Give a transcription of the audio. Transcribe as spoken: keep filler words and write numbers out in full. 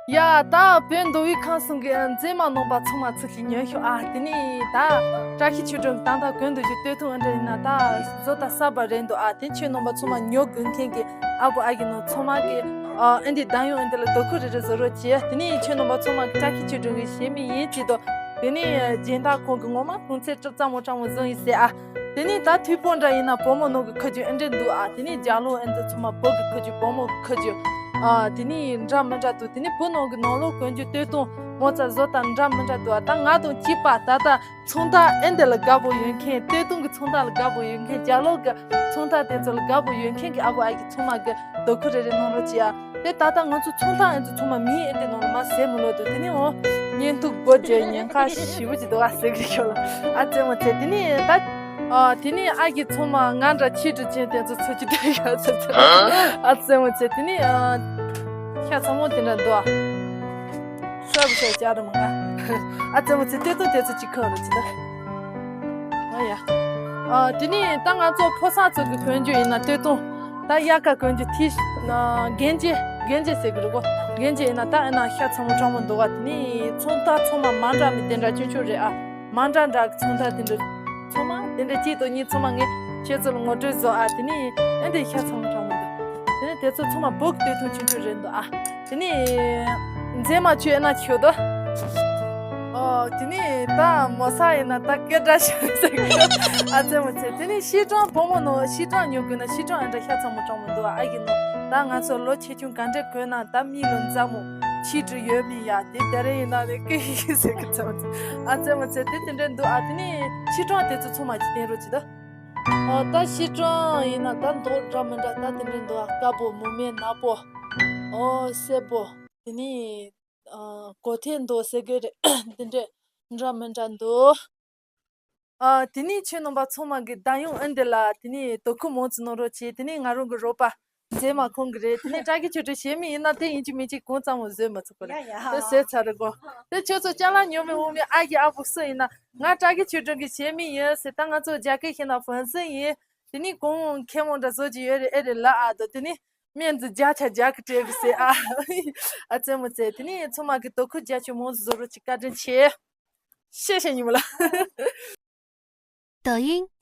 ཡ་ད་བོད་མདོ་དབུས་ཁམས་གསུམ་གྱི་མཛེས་མ་རྣམ་པ་ཚང་མ་ཚུར་ཞིག་ཉོན་ཤོག་ཨ། དེ་ནས་ད་བཀྲ་ཤིས་ཆོས་སྒྲོན་གྱི་ད་ལྟ་གོན་འདུག་རྒྱུ་སྟོད་ཐུང་ཨེ་འདྲ་ཡིན་ན་ད་བཟོ་ལྟ་གསར་པ་རེད་འདུག་ཨ། དེ་ཁྱོད་རྣམ་པ་ཚང་མ་ཉོ་དགོས་མཁན་གྱི་ཨ་བུ་ཨ་ཡེ་ནང་ཚང་མ་གི་ཨ་ཨེ་འདི་བདག་ཡོང་ཨེ་འདི་ལ་དོ་ཁུར་རེ་རེ་བཟོ་རོགས་བྱེད། དེ་ནས་ཁྱོད་རྣམ་པ་ཚང་མ་གི་བཀྲ་ཤིས་ཆོས་སྒྲོན་གྱི་བྱེད་མི་ཡིན་གཅིག་དང་། དེ་ནས་སྦྱིན་བདག་ཁོང་གི་ངོ་མ་གོང་ཚད་ཅུང་ཙམ་མོ་ཙམ་མོ་བཟུང་ཡིན་ཟེར་ཨ། དེ་ནས་ད་དུས་པོ་འདྲ་ཡིན་ན་བུ་མོ་ནང་གི་ཁ་རྒྱུན་ཨེ་འདྲ་འདུག་ཨ། དེ་ནས་རྒྱ་ལོ་ཨེ་འདི་ཚང་མ་བུ་གི་ཁ་རྒྱུན་བུ་མོ་གི་ཁ་རྒྱུན་ཨ། དེ་ནས་འདྲ་མི་འདྲ་འདུག་དེ་ནས་བུ་ནང་གི་ནང་ལོགས་གོན་རྒྱུ་སྟོད་ཐུང་མོ་ཙམ་བཟོ་ལྟ་འདྲ་མི་འདྲ་འདུག་ཨ། ད་ང་དང་གཅིག་པ་ད་ལྟ་ཚོང་རྟགས་ཨེ་འདི་ལ་དགའ་པོ་ཡོད་མཁན། སྟོད་ཐུང་གི་ཚོང་རྟགས་ལ་དགའ་པོ་ཡོད་མཁན། རྒྱ་ལོ་གི་ཚོང་རྟགས་དེ་ཚོ་ལ་དགའ་པོ་ཡོད་མཁན་གྱི་ཨ་བུ་ཨ་ཡེ་ཚང་མ་གི་དོ་ཁུར་རེ་རེ་གནང་རོགས་བྱེད་ཨ། དེ་ད་ལྟ་ང་ཚོ་ཚོང་རྟགས་ཨེ་ཚོ་ཚང་མ་མིང་ཨེ་འདི་ནང་ལ་མ་ཟེར་མི་ལོ་འདུག་དེ་ནས་འོ་བརྙན་ཐུང་སྒོ་བརྒྱབ་ཉེན་ཁ་ཞེ་པོ་ཅིག་འདུག་ཨ་ཟེར་གི་ཤོག་ལ་ཨ་རྩེད་མོ་རྩེ། དེ་ནས་ད་ཨ་དེ་ནས་ཨ་གི་ཚང་མ་ང་འདྲ་ཁྱི་འདྲ་ཅན་དེ་ཚོ་ཚུར་གྱི་སྡོད་ཡ་ཚོ་ཚོ་ཨ་རྩེད་མོ་རྩེ། དེ་ནས་ཨ་ཤ་ཚ་མོ་དེ་འདྲ་འདུག་ཨ། ཤ་བུ་ཤ་ཅག་ར་མ་ང་ཨ་རྩེད་མོ་རྩེ། སྟོད་ཐུང་དེ་ཚོ་གཅིག་ཁ་རུ་ཅི་ད། ཨ་ཡ། ཨ་དེ་ནས་ད་ང་ཚོ་ཕོ་གསར་ཚོ་གི་གོན་རྒྱུ་ཡིན་ན་སྟོད་ཐུང་། ད་དབྱར་ཁ་གོན་རྒྱུ་ཐི་ཤ་ཨ་གན་ཇེ་གན་ཇེ་ཟེར་གི་རེད་གོ། གན་ཇེ་ཡིན་ན་ད་ཨེ་ན་ཤ་ཚ་མོ་ཚ་མོ་འདུག་ག་དེ་ནས་ཚོང་རྟགས་ཚང་མ་མ་འདྲ་མི་དེ་འདྲ་ཆུང་ཆུང་རེད་ཨ། མ་འདྲ་འདྲ་གི་ཚོང་རྟགས་དེ་འདྲ་ཚང་མ་དེ་འདྲ་གཅིག་དང་གཉིས་ཚང་མ་ངས་ཁྱེད་ཚོ་ལ་ངོ་སྤྲོད་བཟོ་ཨ། དེ་ནས་ཨེ་འདི་ཤ་ཚ་མོ་ཚ་མོ་འདུག་དེ་ནས་དེ་ཚོ་ཚང་མ་བུ་གི་སྟོད་ཐུང་ཆུང་ཆུང་རེད་འདུག་ཨ། དེ་ནས་མཛེས་མ་ཁྱོད་ཨེ་ན་ཁྱོད་དོ། ཨོ་དེ་ནས་ད་མོ་ས་ཡིན་ན་ད་སྐད་སྒྲ་ཞིག་ཟེར་གི་ཨ་ཙེ་མོ་ཚེ། དེ་ནས་ཤི་གྲང་བུ་མོ་ནོ་ཤི་གྲང་ཉོ་དགོས་ན་ཤི་གྲང་ཨེ་འདྲ་ཤ་ཚ་མོ་གྲང་མོ་འདུག་ཨ་ཡིན་ནོ། ད་ང་ཚོ་ལོ་ཆེ་ཆུང་ག་འདྲ་གོན་ན་ད་མི་ལོ་མཛའ་མོ་ཆི་འདྲ་ཡོད་མི་ཡ་དེ་དེ་རེ་ཡིན་ན་དེ་ཀི་ཧི་ཧི་ཟེར་གི་ཙམ་ཨ་ཙེ་མོ་ཚེ་དེ་དེ་འདྲ་འདུག་ཨ། དེ་ནས་ཤི་གྲང་དེ་ཚོ་ཚང་མ་ཅིག་བསྟན་རོགས་ཅི་ད། ཨོ་ད་ཤི་གྲང་ཡིན་ན་ད་མདོག་འདྲ་མི་འདྲ་ད་དེ་འདྲ་འདུག་ཨ། དཀར་པོ་མུ་མེད་ནག་པོ་ཨོ་སེར་པོ། དེ་ནས་ཨ་གོ་ཐེ་འདུག་སེ་གེ་རེ་དེ་འདྲ་འདྲ་མི་འདྲ་འདུག་ཨ་དེ་ནས་ཁྱེད་རྣམ་པ་ཚང་མ་གི་བདག་ཡོང་ཨེ་འདི་ལ་དེ་ནས་དོ་ཁུར་མང་ཙམ་གནང་རོགས་བྱེད། དེ་ནས་ང་རང་གི་རོགས་པ་མཛེས་མ་ཁོང་གི་རེད། དེ་ནས་བཀྲ་ཤིས་ཆོས་སྒྲོན་བྱེད་མི་ཡིན་ན་དེ་ཡིན་གཅིག་མིན་གཅིག་གང་ཙམ་མོ་བཟོས་མ་ཚུགས་པ་རེད། ཡ་ཡ། དེ་ཟེར་ཚར་རེད་གོ། དེ་ཁྱོད་ཚོ་ཅ་ལག་ཉོ་མི་འོང་མི་ཨ་ཡེ་ཨ་བུ་སུ་ཡིན་ན་ང་བཀྲ་ཤིས་ཆོས་སྒྲོན་གི་བྱེད་མི་ཡིན་ཟེར། ད་ང་ཚོ་རྒྱ་སྐད་བཤད་ན་ཧྥན་སི་ཡིན། དེ་ནས་གོང་མཁལ་མ་འདྲ་བཟོ་གི་ཡོད་རེད་ཨེ་རེད་ལ་ཨ་དོ། དེ་ནས་སྨན་འདི་བརྒྱ་ཆ་བརྒྱ་གི་སྤྲད་གི་ཟེར་ཨ། ཨ་ཙེ་མོ་ཙེ། དེ་ནས་ཚང་མ་གི་དོ་ཁུར་རྒྱ་ཆེ་མོ་བཟོ་རོགས་ཀྱི་བཀའ་དྲིན་ཆེ། ཤེས་ཤེས་ཉི་མ་ལ། 抖音